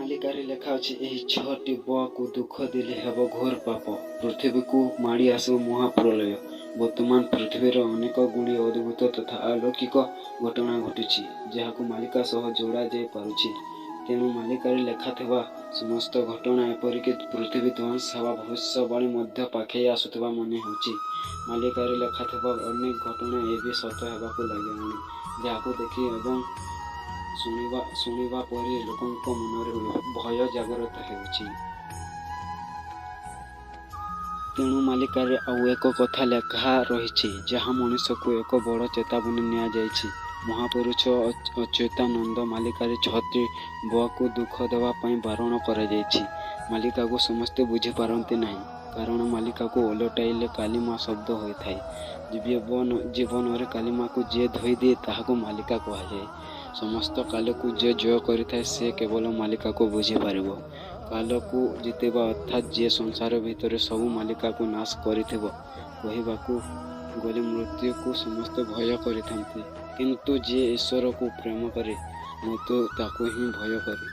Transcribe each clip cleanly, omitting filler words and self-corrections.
ମାଳିକାରେ ଲେଖା ଅଛି, ଏହି ଛଅଟି ବ କୁ ଦୁଃଖ ଦେଲେ ହେବ ଘୋର ପାପ, ପୃଥିବୀକୁ ମାଡ଼ି ଆସିବ ମହାପ୍ରଳୟ। ବର୍ତ୍ତମାନ ପୃଥିବୀର ଅନେକ ଗୁଡ଼ିଏ ଅଦ୍ଭୁତ ତଥା ଅଲୌକିକ ଘଟଣା ଘଟୁଛି, ଯାହାକୁ ମାଳିକା ସହ ଯୋଡ଼ା ଯାଇପାରୁଛି। ତେଣୁ ମାଳିକାରେ ଲେଖାଥିବା ସମସ୍ତ ଘଟଣା, ଏପରିକି ପୃଥିବୀ ଧ୍ୱଂସ ହେବା ଭବିଷ୍ୟବାଣୀ ମଧ୍ୟ ପାଖେଇ ଆସୁଥିବା ମନେ ହେଉଛି। ମାଳିକାରେ ଲେଖାଥିବା ଅନେକ ଘଟଣା ଏବେ ସତ ହେବାକୁ ଲାଗିଲାଣି, ଯାହାକୁ ଦେଖି ଏବଂ ଶୁଣିବା ପରେ ଲୋକଙ୍କ ମନରେ ଭୟ ଜାଗ୍ରତ ହେଉଛି। ତେଣୁ ମାଳିକାରେ ଆଉ ଏକ କଥା ଲେଖା ରହିଛି, ଯାହା ମଣିଷକୁ ଏକ ବଡ଼ ଚେତାବନୀ ଦିଆଯାଇଛି। ମହାପୁରୁଷ ଅଚ୍ୟୁତାନନ୍ଦ ମାଳିକାରେ ଛଅଟି ବ କୁ ଦୁଃଖ ଦେବା ପାଇଁ ବାରଣ କରାଯାଇଛି। ମାଳିକାକୁ ସମସ୍ତେ ବୁଝିପାରନ୍ତି ନାହିଁ। କାରଣ ମାଳିକାକୁ ଓଲଟାଇଲେ କାଳିମା ଶବ୍ଦ ହୋଇଥାଏ। ଜୀବନରେ କାଳିମାକୁ ଯିଏ ଧୋଇଦିଏ, ତାହାକୁ ମାଳିକା କୁହାଯାଏ। ସମସ୍ତ କାଳକୁ ଯିଏ ଜୟ କରିଥାଏ, ସେ କେବଳ ମାଳିକାକୁ ବୁଝିପାରିବ। କାଳକୁ ଜିତିବା ଅର୍ଥାତ୍ ଯିଏ ସଂସାର ଭିତରେ ସବୁ ମାଳିକାକୁ ନାଶ କରିଥିବ। କହିବାକୁ ଗଲେ ମୃତ୍ୟୁକୁ ସମସ୍ତେ ଭୟ କରିଥାନ୍ତି। କିନ୍ତୁ ଯିଏ ଈଶ୍ୱରକୁ ପ୍ରେମ କରେ, ମୃତ୍ୟୁ ତାକୁ ହିଁ ଭୟ କରେ।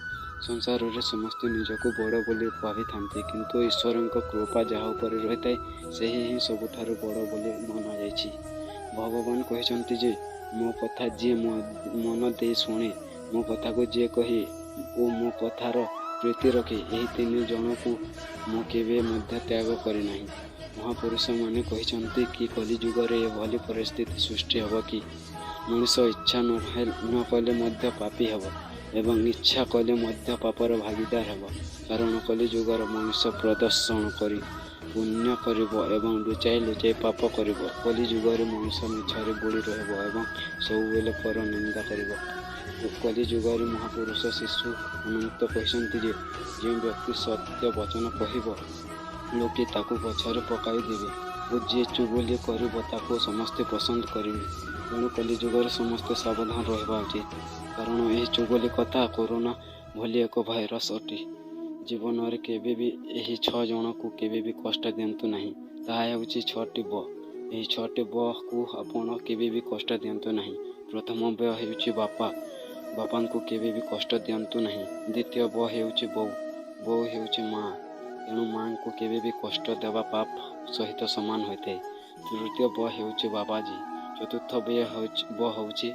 ସଂସାରରେ ସମସ୍ତେ ନିଜକୁ ବଡ଼ ବୋଲି ଭାବିଥାନ୍ତି, କିନ୍ତୁ ଈଶ୍ୱରଙ୍କ କୃପା ଯାହା ଉପରେ ରହିଥାଏ, ସେହି ହିଁ ସବୁଠାରୁ ବଡ଼ ବୋଲି ମନାଯାଇଛି। ଭଗବାନ କହିଛନ୍ତି ଯେ ମୋ କଥା ଯିଏ ମନ ଦେଇ ଶୁଣେ, ମୋ କଥାକୁ ଯିଏ କହେ ଓ ମୋ କଥାର ପ୍ରୀତି ରଖେ, ଏହି ତିନି ଜଣକୁ ମୁଁ କେବେ ମଧ୍ୟ ତ୍ୟାଗ କରେ ନାହିଁ। ମହାପୁରୁଷମାନେ କହିଛନ୍ତି କି କଳିଯୁଗରେ ଏଭଳି ପରିସ୍ଥିତି ସୃଷ୍ଟି ହେବ କି ମଣିଷ ଇଚ୍ଛା ନ କଲେ ମଧ୍ୟ ପାପୀ ହେବ ଏବଂ ଇଚ୍ଛା କଲେ ମଧ୍ୟ ପାପର ଭାଗୀଦାର ହେବ। କାରଣ କଳିଯୁଗର ମଣିଷ ପ୍ରଦର୍ଶନ କରି ପୁଣ୍ୟ କରିବ ଏବଂ ଲୁଚାଇ ଲୁଚାଇ ପାପ କରିବ। କଳିଯୁଗରେ ମଣିଷ ମିଛରେ ବୁଡ଼ି ରହିବ ଏବଂ ସବୁବେଳେ ପର ନିନ୍ଦା କରିବ। କଳିଯୁଗରେ ମହାପୁରୁଷ ଶିଶୁ ଅନନ୍ତ କହିଛନ୍ତି ଯେ ଯେଉଁ ବ୍ୟକ୍ତି ସତ୍ୟ ବଚନ କହିବ, ଲୋକେ ତାକୁ ପଛରେ ପକାଇ ଦେବେ ଓ ଯିଏ ଚୁଗୁଲି କରିବ, ତାକୁ ସମସ୍ତେ ପସନ୍ଦ କରିବେ। ତେଣୁ କଳିଯୁଗରେ ସମସ୍ତେ ସାବଧାନ ରହିବା ଉଚିତ। କାରଣ ଏହି ଚୁଗୁଲି କଥା କରୋନା ଭଳି ଏକ ଭାଇରସ୍ ଅଟେ। ଜୀବନରେ କେବେ ବି ଏହି ଛଅ ଜଣକୁ କେବେ ବି କଷ୍ଟ ଦିଅନ୍ତୁ ନାହିଁ। ତାହା ହେଉଛି ଛଅଟି ବ। ଏହି ଛଅଟି ବ କୁ ଆପଣ କେବେ ବି କଷ୍ଟ ଦିଅନ୍ତୁ ନାହିଁ। ପ୍ରଥମ ବ ହେଉଛି ବାପା। ବାପାଙ୍କୁ କେବେ ବି କଷ୍ଟ ଦିଅନ୍ତୁ ନାହିଁ। ଦ୍ୱିତୀୟ ବ ହେଉଛି ବୋଉ। ବୋଉ ହେଉଛି ମା। ତେଣୁ ମାଙ୍କୁ କେବେ ବି କଷ୍ଟ ଦେବା ପାପ ସହିତ ସମାନ ହୋଇଥାଏ। ତୃତୀୟ ବ ହେଉଛି ବାବାଜୀ। ଚତୁର୍ଥ ବ ହେଉଛି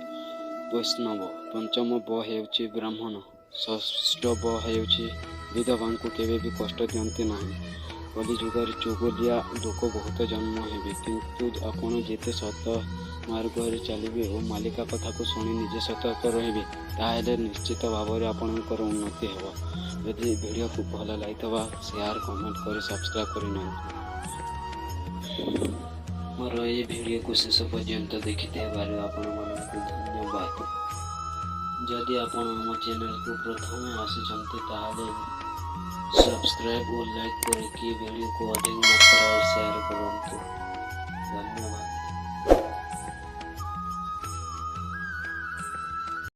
ବୈଷ୍ଣବ। ପଞ୍ଚମ ବ ହେଉଛି ବ୍ରାହ୍ମଣ। ଷଷ୍ଠ ବ ହେଉଛି ବିଧବାଙ୍କୁ କେବେ ବି କଷ୍ଟ ଦିଅନ୍ତୁ ନାହିଁ। କଳିଯୁଗରେ ଚୁଗୁଲିଆ ଲୋକ ବହୁତ ଜନ୍ମ ହେବେ। କିନ୍ତୁ ଆପଣ ଯେତେ ସତ ମାର୍ଗରେ ଚାଲିବେ ଓ ମାଳିକା କଥାକୁ ଶୁଣି ନିଜେ ସତର୍କ ରହିବେ, ତାହେଲେ ନିଶ୍ଚିତ ଭାବରେ ଆପଣଙ୍କର ଉନ୍ନତି ହେବ। ଯଦି ଭିଡ଼ିଓକୁ ଭଲ ଲାଗିଥିବ, ସେୟାର, କମେଣ୍ଟ କରି ସବସ୍କ୍ରାଇବ୍ କରିନିଅନ୍ତୁ। ମୋର ଏହି ଭିଡ଼ିଓକୁ ଶେଷ ପର୍ଯ୍ୟନ୍ତ ଦେଖିଥିବାରୁ ଆପଣମାନଙ୍କୁ ଧନ୍ୟବାଦ। ଯଦି ଆପଣ ଆମ ଚ୍ୟାନେଲକୁ ପ୍ରଥମେ ଆସିଛନ୍ତି, ତାହେଲେ ସବସ୍କ୍ରାଇବ୍ ଓ ଲାଇକ୍ କରିକି ଭିଡ଼ିଓକୁ ଅଧିକ ମାତ୍ରାରେ ସେୟାର କରନ୍ତୁ। ଧନ୍ୟବାଦ।